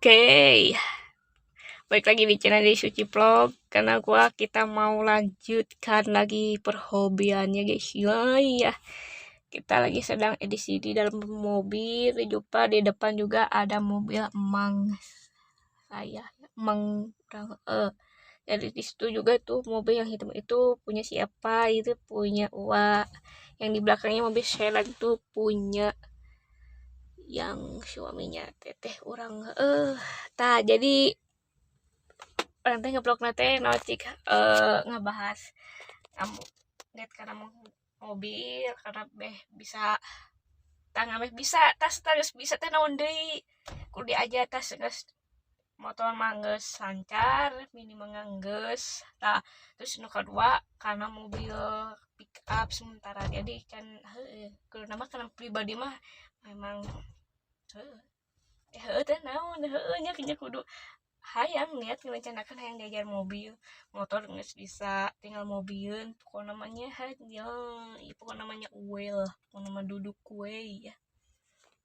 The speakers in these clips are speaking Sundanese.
Oke, balik lagi di channel di Suci Vlog. Karena kita mau lanjutkan lagi perhobiannya, guys. Ya, iya. Kita lagi sedang edisi di dalam mobil. Jumpa di depan juga ada mobil emang saya, emang orang. Jadi di situ juga tuh mobil yang hitam itu punya siapa? Itu punya Uwa. Yang di belakangnya mobil sedan itu punya yang suaminya teteh orang. Tah, jadi orang teh ngevlog teh naon cik, ngebahas kamu lihat karena mau mobil karena beh bisa tah, beh bisa tas terus bisa teh naon deui, kudu diajar. Tas geus motor mah geus lancar, minimal geus. Tah, terus nu kedua karena mobil pick up sementara, jadi kan heueuh kudu nama karena pribadi mah memang heueuh heueuh teh naon heueuh nya nya kudu hayang niat ngerencanakan hayang diajar mobil. Motor geus bisa, tinggal mobil pokoknya namanya ya, pokoknya namanya well, pokoknya nama duduk kue ya.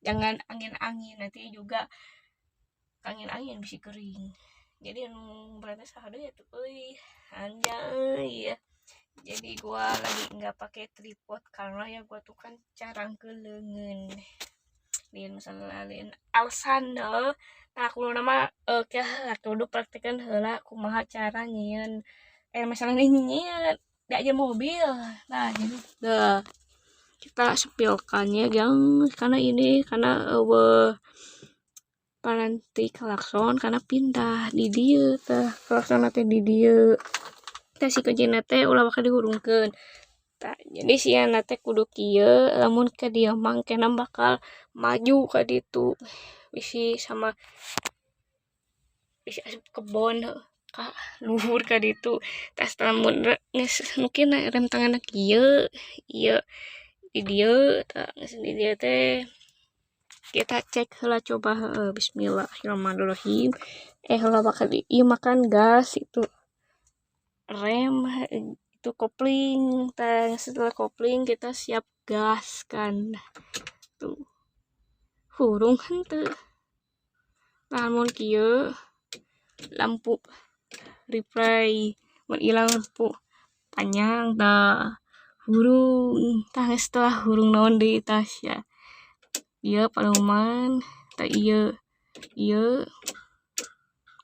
Jangan angin-angin, nanti juga angin-angin bisa kering. Jadi anu berarti sahadu ya tuh euy, anjay ya. Jadi gua lagi nggak pakai tripod karena ya gua tuh kan carang ke leungeun, lain masalah, lain alasan deh. Nah, aku nama oke, aku udah praktekan heula kumaha cara nyieun, masalah ini nyieun diajar mobil. Nah, jadi dah kita spillkannya gang, karena ini karena paranti klakson karena pindah di dieu. Tah, klakson teh di dieu. Tah, si kuncina teh ulah bakal dihurungkeun. Tah, jadi si teh kudu kieu, lamun ke dieu mah kena bakal maju ka ditu, bisi sama bisi asup kebon ka luhur ka ditu. Tas lamun geus mungkin rem tanganna kieu ieu di dieu. Tah, geus di dieu teh kita cek heula, coba heueuh. Bismillahirrahmanirrahim. Heula bakal ieu makan gas, itu rem, itu kopling. Tah, setelah kopling kita siap gas kan. Tuh, hurung henteu? Lamun kieu lampu replay, mun ilang lampu panjang. Tah, hurung. Tah, setelah hurung naon deui? Tah ya, ieu paluman. Tah, ieu ieu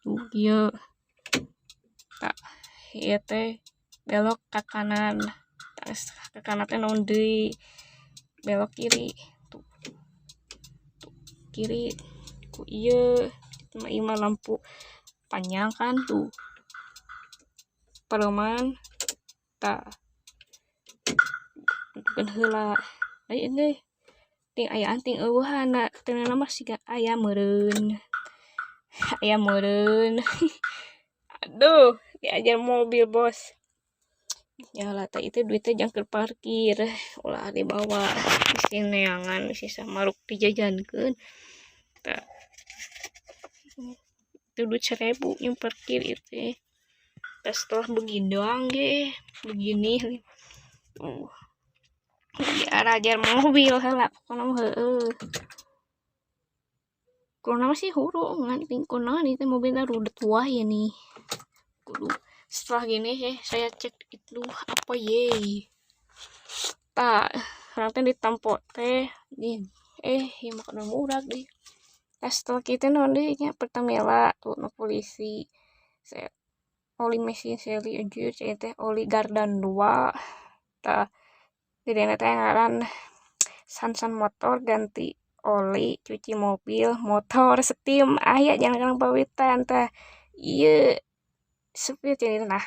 tuh ieu. Tah, ieu teh belok ke kanan. Tah, ke kanan teh naon deui? Belok kiri tuh, tuh kiri ku ieu mah, ieu mah lampu panjang kan. Tuh, paluman. Tah, tentukeun heula deui ting ayaan ting euweuhan teu mah, siga aya meureun, aya meureun. Aduh, diajar mobil, bos. Ya lah, teh itu duitnya jang keur parkir, ulah dibawa, bisi neangan, bisi samaruk dijajankeun. Tah, itu duit 1.000 yang parkir itu. Tah, setelah begini doang ge begini tuh diajar mobil heula pokona mah. Heueuh, kunaon sih hurung ngan kunaon itu mobilnya rudet wae nih. Kudu setelah gini ya saya cek itu apa ye. Tah, urang teh ditampo teh nih, ya makanan murah deh. Nah, setelah kita naon deui nya? Pertamina tuh nu polisi saya oli mesin seri anjir, saya teh oli gardan 2. Tah, jadi teh ngaran Sansan Motor, ganti oli, cuci mobil, motor steam aya jangan pawitan. Tah, ieu sepi. Nah,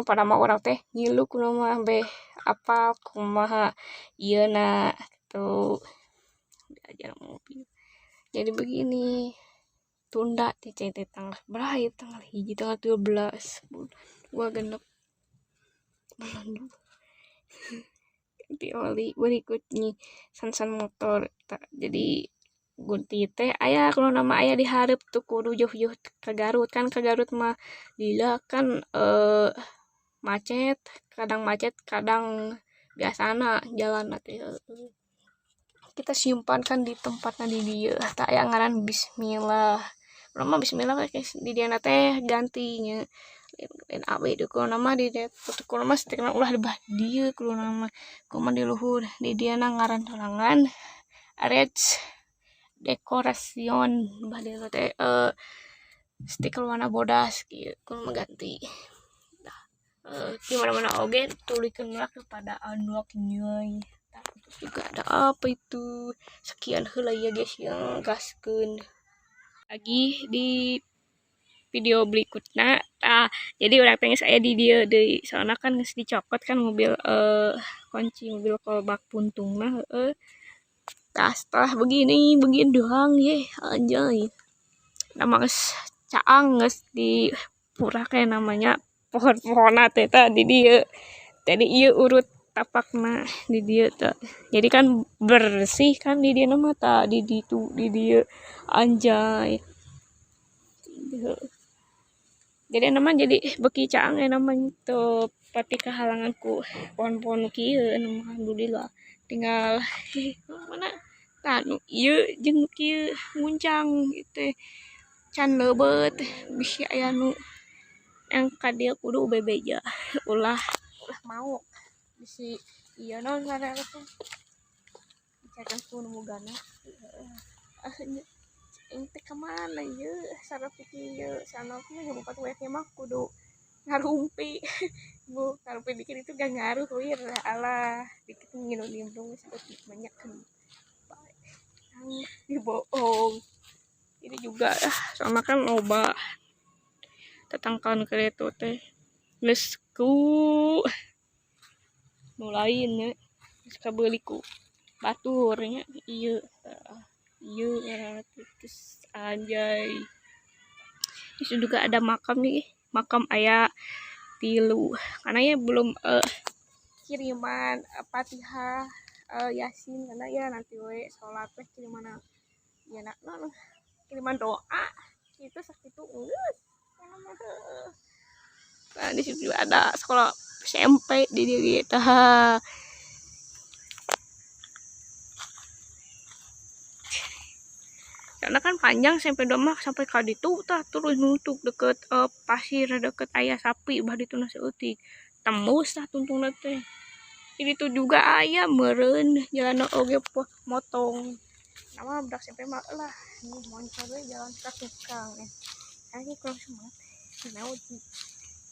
pada mah urang teh ngilu kumaha beh apal kumaha ieu na tuh diajar mobil. Jadi begini, tunda teh teh tanggal berapa ya? Tanggal 1, tanggal 13 gua genep bulan 2 ganti oli berikutnya Sansan Motor. Tak, jadi gunti teh aya kalau nama aya dihareup tuh kudu jauh-jauh ke Garut kan. Ke Garut mah lila kan, macet, kadang macet, kadang biasana jalan teh. Kita simpan kan di tempatnya di dieu. Tah, aya ngaran bismillah. Urang mah bismillah we guys, di dieu teh gantinya. Lain awe deui kudu mah di dieu kudu mah stikerna ulah di bah dieu kudu mah. Kumaha di luhur di dieu ngaran sorangan Reds Decoration bah dieu teh stiker warna bodas kieu kudu mah ganti. Di mana-mana oge tulikeun lah kepada anaknya. Terus juga ada apa itu? Sekian heula ya guys yang gaskeun. Lagi di video berikutnya. Nah, jadi urang teh geus aya di dieu deui. Soalna kan geus dicokot kan mobil kunci mobil kolbak puntungna heueuh. Tah setelah begini begini doang ye anjay. Nama geus caang geus di pura kayak namanya pohon-pohonna teh tah di dieu. Tadi ieu urut tapakna di dieu teh. Jadi kan bersih kan di dieu mah tah di ditu di dieu anjay. Jadi nama jadi beki caang ya namanya tuh pati kehalangan ku pohon-pohon kieu alhamdulillah. Tinggal mana tah nu ieu jeung nu kieu nguncang gitu can leubet bisi aya nu yang ka dieu kudu bebeja ulah ulah maok bisi ieu naon ngaranna teh dicacan ku nu bogana aing teh ka mana ieu sarap ieu sanok mah bupat we mah kudu ngarumpi bu ngarumpi dikit itu gak ngaruh wir alah dikit nginum-nimbrung seperti banyak kan dibohong ini juga sama kan loba tetangkaan kereta teh geus ku nu lain nya geus kabeuli ku batur nya ieu ieu terus anjay. Di situ juga ada makam nih, makam aya 3 karena ya belum kiriman Fatihah Yasin karena ya nanti we sholat teh kiriman ya nak no, kiriman doa itu sakitu geus. Nah, di situ juga ada sekolah SMP di dieu tah. Karena kan panjang sampai 2 mah sampai ka ditu tah terus nutuk deket pasir deket aya sapi bah ditu na saeutik tembus tah tuntungna teh. Jadi itu juga aya meureun jalan oge motong. Nama budak SMP mah lah moncor we jalan ka tukang. Ini kurang semangat. Nah,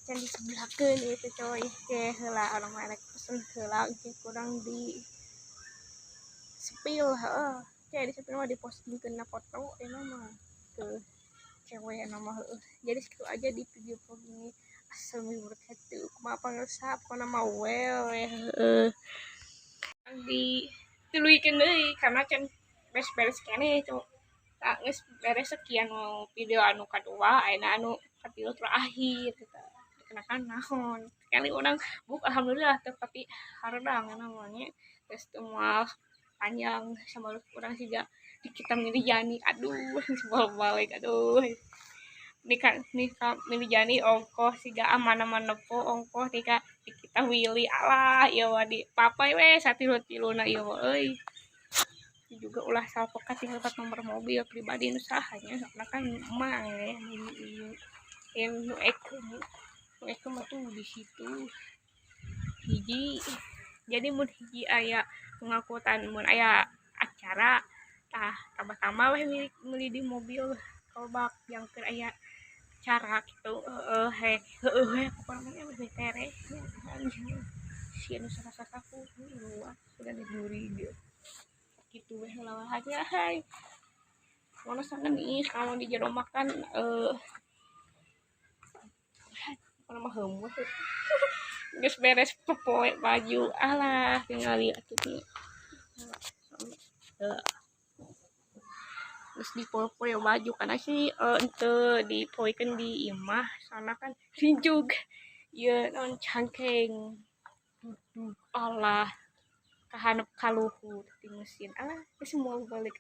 can disebelahkeun ieu teh coy ke heula urang mah rek pesen heula ge kurang di spill heueuh. Kayak di spill mah dipostingkeun na foto ieu mah ke cewek nama heueuh. Jadi segitu aja di video vlog ini. Assalamualaikum warahmatullahi wabarakatuh. Kumaha pangersa pokona mah well heueuh. Di tuluykeun deui karena can beres-beres keneh tuh. Tak geus beres sekian video anu kadua ayeuna anu katilu terakhir gitu. Kenakan naon sekali orang buk alhamdulillah tepati haredang namanya terus semua panjang sama orang siga di kita milih jani aduh sebol balik aduh nikah nikah milih jani ongkoh siga aman-aman nepo ongkoh tika di kita willy alah ieu wadi papai we satilu-tiluna ieu euy juga ulah salpoka tinggal nomor mobil pribadi nu sahanya soalna kan emang ya ieu nu eke nu mah tuh di situ hiji. Jadi mun hiji aya pengangkutan mun aya acara tah tambah-tambah we meuli di mobil kolbak yang keur aya acara gitu heueuh he heueuh we pokona mah we tereh sieun nu sasasaku luas sudah diburi dia gitu we heula aja hai mana sangan nih kalau di jero makan mana mah heumeut geus beres popoe baju alah tinggal lihat tuh geus dipoe-poe baju karena sih ente dipoekeun di imah soalna kan rinjug ieu naon cangkeng duduk alah kahanep kaluhur ti mesin alah geus moal balik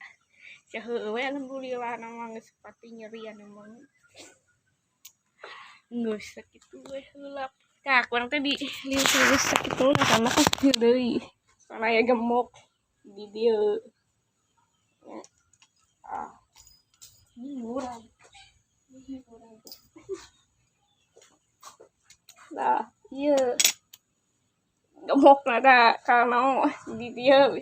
sia heueuh we alhamdulillah nama geus pati nyerian emang geus sakitu we heula. Tah kurang teh di geus sakitu karena kan deui soalna aya gemuk di dieu. Ah, ini murah. Ieu gemok tah kalau di dieu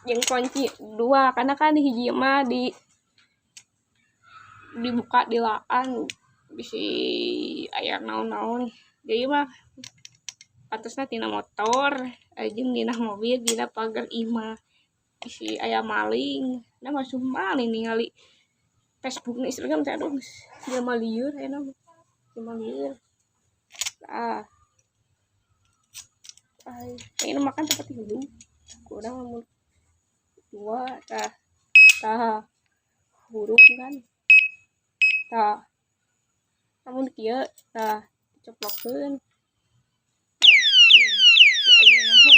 jeung kunci dua, karena kan hiji mah di dibuka dilaan bisi aya naon-naon. Jadi mah pantasna tina motor jeung dina mobil, dina pagar imah, bisi aya maling. Nah, masuk maling ningali Facebook nih, Instagram teh, aduh, jelema lieur ayeuna mah, jelema lieur. Ah, ay, ini makan tempat hidup kurang lamun dua. Tah, tah hurung kan. Tah, lamun kieu tah dicoplokkeun. Tah, aya naon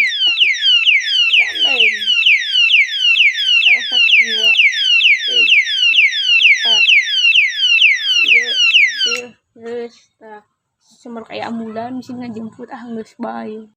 gandeng karusak jiwa. Tah, ieu ieu geus. Tah, semerek aya ambulan bisi ngajemput. Ah, geus, bye.